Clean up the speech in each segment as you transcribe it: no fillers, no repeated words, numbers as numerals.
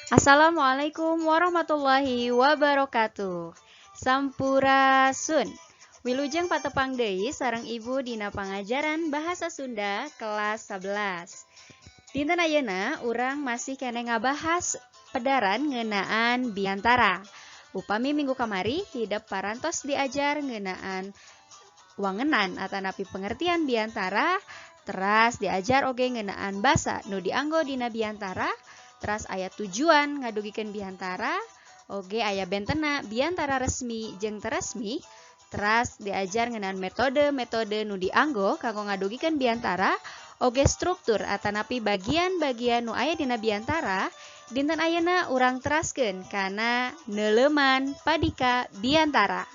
Assalamualaikum warahmatullahi wabarakatuh. Sampurasun. Wilujeng patepang deui sareng Ibu dina pangajaran Bahasa Sunda kelas 11. Dinten ayeuna urang masih keneh ngabahas pedaran ngeunaan biantara. Upami minggu kamari hidep parantos diajar ngeunaan wangenan atanapi pengertian biantara, teras diajar oge ngeunaan basa nu dianggo dina biantara, teras aya tujuan ngadugikeun biantara, oge aya bentena biantara resmi jeung teu resmi, teras diajar ngeunaan metode-metode nu dianggo kanggo ngadugikeun biantara, oge struktur atanapi bagian-bagian nu aya dina biantara. Dinten ayeuna urang teraskeun kana neuleuman padika biantara.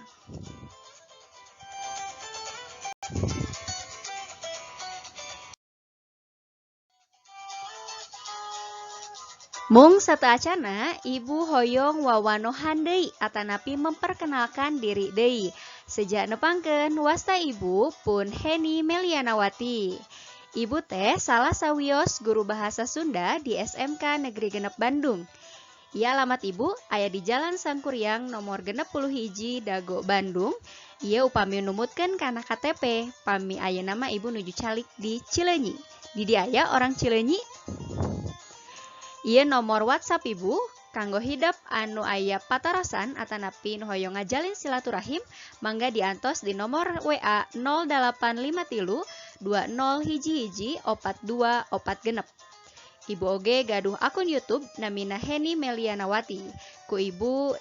Mung sateuacana Ibu hoyong wawanohan deui atanapi memperkenalkan diri deui. Sejak nepangkeun wasta Ibu pun Heni Melianawati. Ibu teh salah sawios guru bahasa Sunda di SMK Negeri 6 Bandung. Ieu alamat Ibu aya di Jalan Sangkuriang nomor 61 Dago Bandung. Ieu upami numutkeun kana KTP, pami ayeuna mah Ibu nuju calik di Cileunyi. Di dieu aya orang Cileunyi. Ieu nomor WhatsApp Ibu kanggo hidep anu aya patarosan atanapi nu hoyong ngajalin silaturahim, mangga diantos di nomor WA 0853 2011 4246. Ibu oge gaduh akun YouTube namina Heni Melianawati. Ku Ibu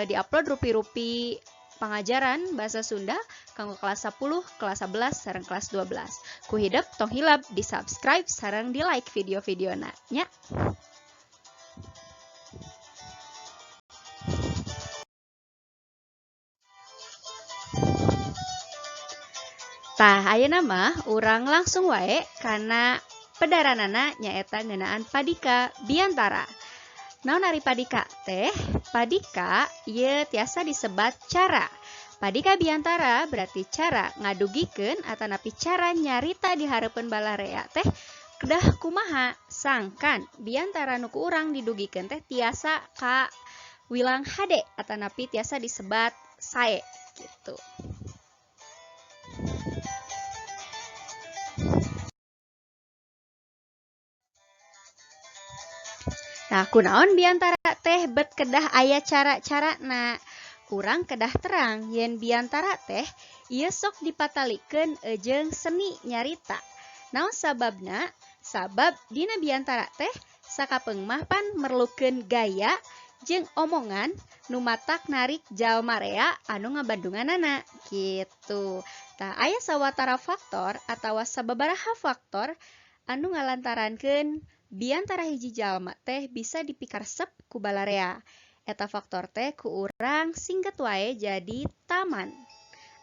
diupload rupi-rupi pangajaran bahasa Sunda kanggo kelas 10, kelas 11, sareng kelas 12. Ku hidep tong hilap di subscribe sareng di like video-videona nya. Tah ayeuna mah urang langsung wae kana pedaranana nyaeta ngeunaan padika biantara. Naon ari padika teh? Padika ieu tiasa disebat cara. Padika biantara berarti cara ngadugikeun atanapi cara nyarita di hareupeun balarea teh kedah kumaha, sangkan biantara nu ku urang didugikeun teh tiasa ka wilang hade atanapi tiasa disebat sae gitu. Nah, kunaon biantara teh bet kedah aya cara-carana? Urang kedah terang yen biantara teh ieu sok dipatalikeun jeung seni nyarita. Naon sababna? Sabab dina biantara teh sakapeung mah pan merlukeun gaya jeung omongan nu matak narik jalma rea anu ngabandunganana gitu. Tah aya sawatara faktor atawa sababaraha faktor anu ngalantarankeun biantara hiji jalma teh bisa dipikaresep ku balarea. Eta faktor teh ku urang singket wae jadi taman.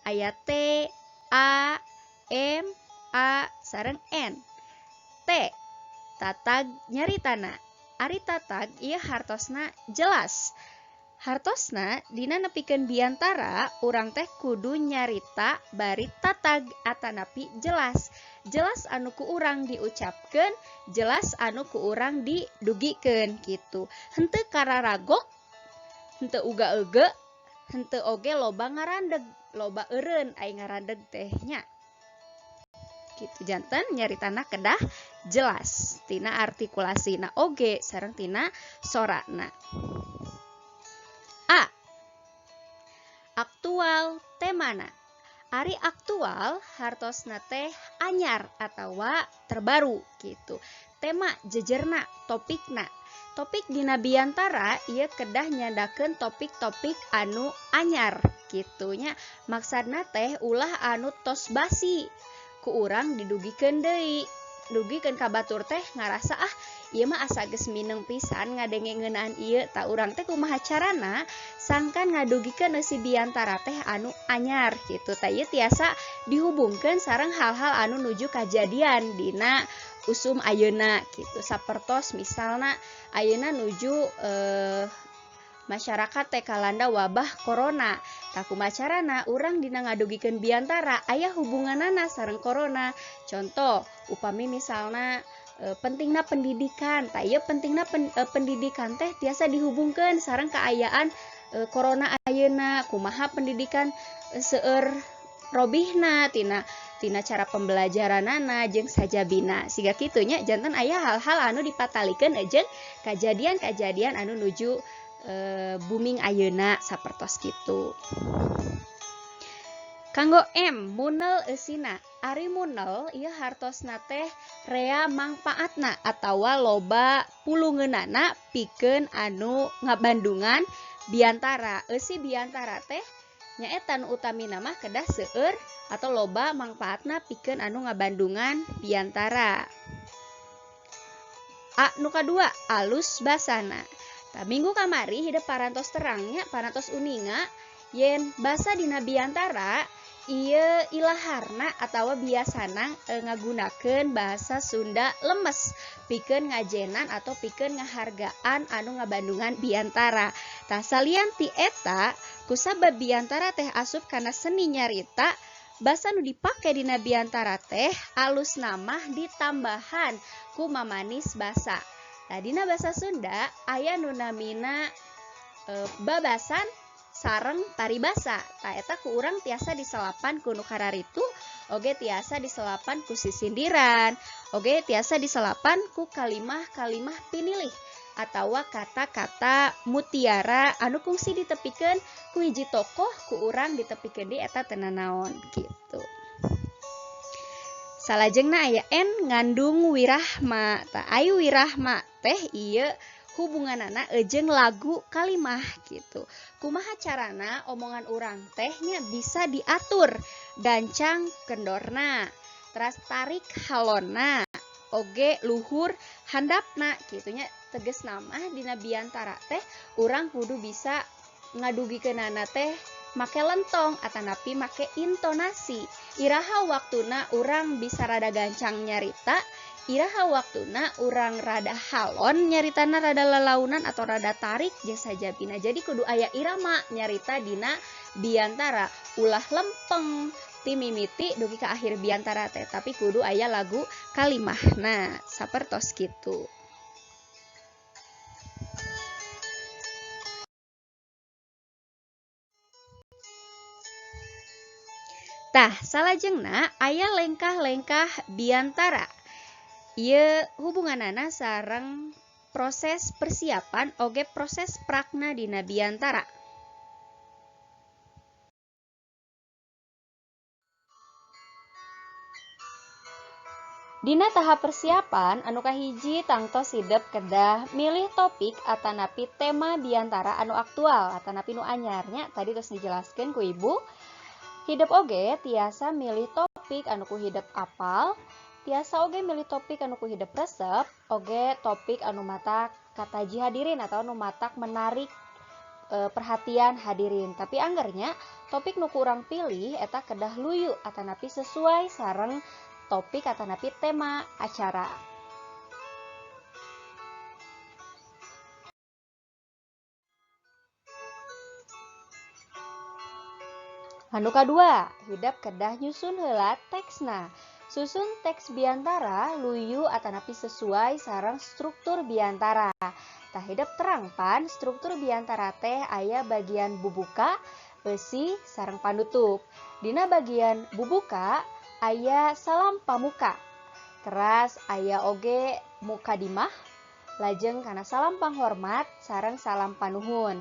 Aya T, A, M, A, sareng N. T, tatag nyaritana. Ari tatag ieu hartosna jelas. Hartosna dina nepikeun biantara urang teh kudu nyarita bari tatag atanapi jelas. Jelas anu ku urang diucapkeun, jelas anu ku urang didugikeun gitu. Henteu kararagok, henteu uga-euge, henteu oge loba ngarandeg, loba eureun ai ngarandeg teh nya. Gitu janten nyaritana kedah jelas tina artikulasina oge sareng tina sorana. A. Aktual temana. Ari aktual hartosna teh anyar atawa terbaru gitu. Tema jejerna, topikna. Topik dina biantara ieu kedah nyandakeun topik-topik anu anyar gitu nya. Maksudna teh ulah anu tos basi ku urang didugikeun deui. Dugikeun ka batur teh ngarasa ah ieu mah asa geus mineng pisan ngadenge ngeunaan ieu. Tah urang teh kumaha carana sangkan ngadugikeun si biantara teh anu anyar gitu. Tah ieu tiasa dihubungkeun sareng hal-hal anu nuju kajadian dina usum ayeuna gitu. Sapertos misalna ayeuna nuju masyarakat teh kalanda wabah corona. Tah kumaha carana urang dina ngadugikeun biantara aya hubunganana sareng corona. Contoh upami misalna Pentingna pendidikan. Tah ieu pentingna pendidikan teh tiasa dihubungkeun sareng kaayaan corona ayeuna, kumaha pendidikan seueur robihna tina cara pembelajaranana jeung sajabina. Siga kitu nya, janten aya hal-hal anu dipatalikeun jeung kajadian-kajadian anu nuju booming ayeuna sapertos kitu. Kanggo M, munel eusina. Ari munel ieu hartosna teh rea mangpaatna atawa loba pulungeunana pikeun anu ngabandungan biantara. Eusi biantara teh nyaeta nu utamina mah kedah seueur atau loba mangpaatna pikeun anu ngabandungan biantara. A nu kadua, alus basana. Tah minggu kamari hidep parantos terangnya, parantos uninga yen basa dina biantara ieu ilaharna atawa biasana ngagunakeun bahasa Sunda lemes pikeun ngajenan atau pikeun ngahargaan anu ngabandungan biantara. Tah salian ti eta, kusabab biantara teh asup kana seni nyarita, basa nu dipake dina biantara teh alus namah ditambahan ku mamanis basa. Tah dina basa Sunda aya nu namina babasan sareng paribasa. Tah eta ku urang tiasa diselapan ku nu kararitu, oge tiasa diselapan ku sisindiran, oge tiasa diselapan ku kalimah-kalimah pinilih atawa kata-kata mutiara anu kungsi ditepikeun ku hiji tokoh ku urang ditepikeun di eta teu nanaon gitu. Salajengna aya N, ngandung wirahma. Tah ai wirahma teh ieu hubunganana jeung lagu kalimah gitu. Kumaha carana omongan urang teh nya bisa diatur gancang kendorna, teras tarik halonna, oge luhur handapna kitu nya. Tegesna mah dina biantara teh urang kudu bisa ngadugikeunana teh make lentong atanapi make intonasi. Iraha waktuna urang bisa rada gancang nyarita, iraha waktuna urang rada halon nyaritana, rada lalaunan atau rada tarik jeung sajabina. Jadi kudu aya irama nyarita dina biantara, ulah lempeng ti mimiti dugi ka akhir biantara teh, tapi kudu aya lagu kalimahna sapertos kitu. Tah salajengna aya lengkah-lengkah biantara. Ieu hubunganana sareng proses persiapan oge proses prakna dina biantara. Dina tahap persiapan anu kahiji tangtos hidep kedah milih topik atanapi tema biantara anu aktual atanapi nu anyarnya tadi terus dijelaskeun ku ibu. Hidep oge tiasa milih topik anu ku hidep apal, tiasa oge milih topik anu ku hidep resep, oge topik anu matak kataji hadirin atau anu matak menarik perhatian hadirin. Tapi anggernya topik nu ku urang pilih eta kedah luyu atanapi sesuai sareng topik atanapi tema acara. Anu kadua, hidep kedah nyusun heula teksna. Susun teks biantara luyu atanapi sesuai sareng struktur biantara. Tah hidep terang pan struktur biantara teh aya bagian bubuka, eusi, sareng panutup. Dina bagian bubuka aya salam pamuka. Teras aya oge mukadimah, lajeng kana salam panghormat sareng salam panuhun.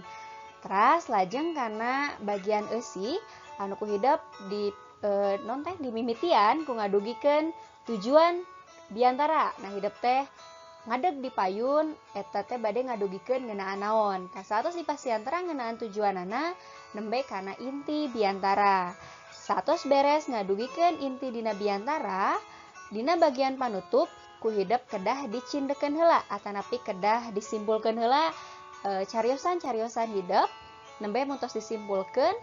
Teras lajeng kana bagian eusi anu ku hidep di non teh di mimitian ku ngadugikeun tujuan biantara. Nah hidep teh ngadeg di payun eta teh bade ngadugikeun ngeunaan naon. Tah saatos dipasihan terang ngeunaan tujuanana nembe kana inti biantara. Saatos beres ngadugikeun inti dina biantara, dina bagian panutup ku hidep kedah dicindekeun heula atanapi kedah disimpulkeun heula cariosan-cariosan hidep nembe mun tos disimpulkeun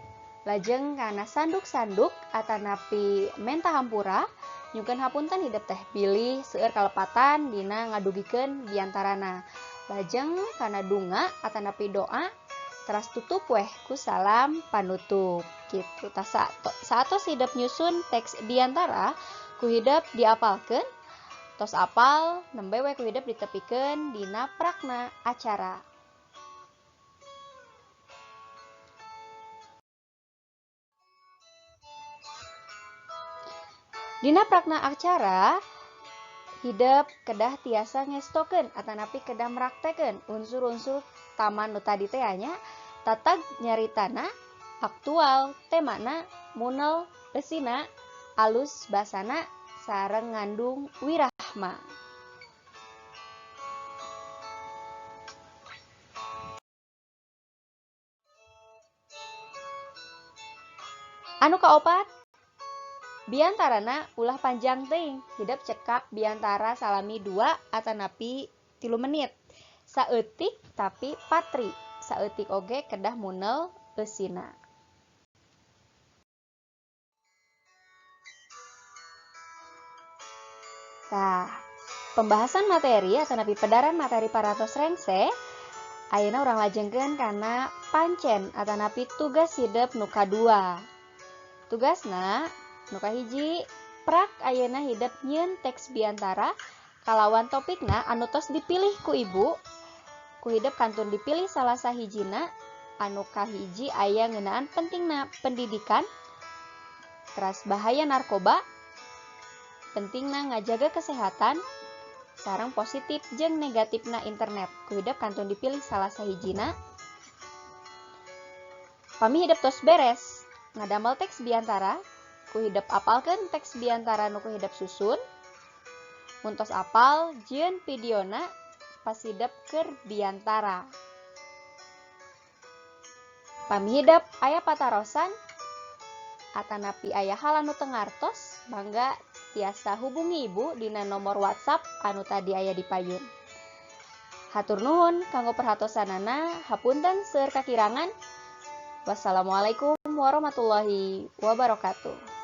lajeng kana sanduk-sanduk atanapi menta hampura nyungkeun hapunten hidep teh bilih seueur kalepatan dina ngadugikeun biantarana. Lajeng kana dunga atanapi doa teras tutup weh ku salam panutup gitu. Tah saatos hidep nyusun teks biantara ku hidep diapalkeun Tos apal, nembe we ku hidep ditepikeun dina prakna acara. Dina prakna acara hidep kedah tiasa ngestokeun atanapi kedah meraktekeun unsur-unsur taman nu tadi teh nya, tatag nyaritana, aktual temana, munel eusina, alus basana, sareng ngandung wirahma. Anu kaopat, biantarana ulah panjang teuing, hidep cekap biantara salami 2 atanapi 3 menit. Saeutik tapi patri, saeutik oge kedah munel eusina. Tah, pembahasan materi atanapi pedaran materi parantos rengse, ayeuna urang lajengkeun kana pancen atanapi tugas hidep nu kadua. Tugasna nu kahiji, prak ayeuna hidep nyieun teks biantara kalawan topikna anu tos dipilih ku ibu. Ku hidep kantun dipilih salah sahijina, anu kahiji aya ngeunaan pentingna pendidikan, teras bahaya narkoba, pentingna ngajaga kesehatan, sareng positif jeung negatifna internet. Ku hidep kantun dipilih salah sahijina. Pami hidep tos beres ngadamel teks biantara, ku hidep apalkeun teks biantara nu ku hidep susun. Mun tos apal, jieun videona pas hidep keur biantara. Pami hidep aya patarosan atanapi aya hal anu teu ngartos, mangga tiasa hubungi ibu dina nomor WhatsApp anu tadi aya di payun. Hatur nuhun kanggo perhatosanana, hapunten seueur kakirangan. Wassalamualaikum warahmatullahi wabarakatuh.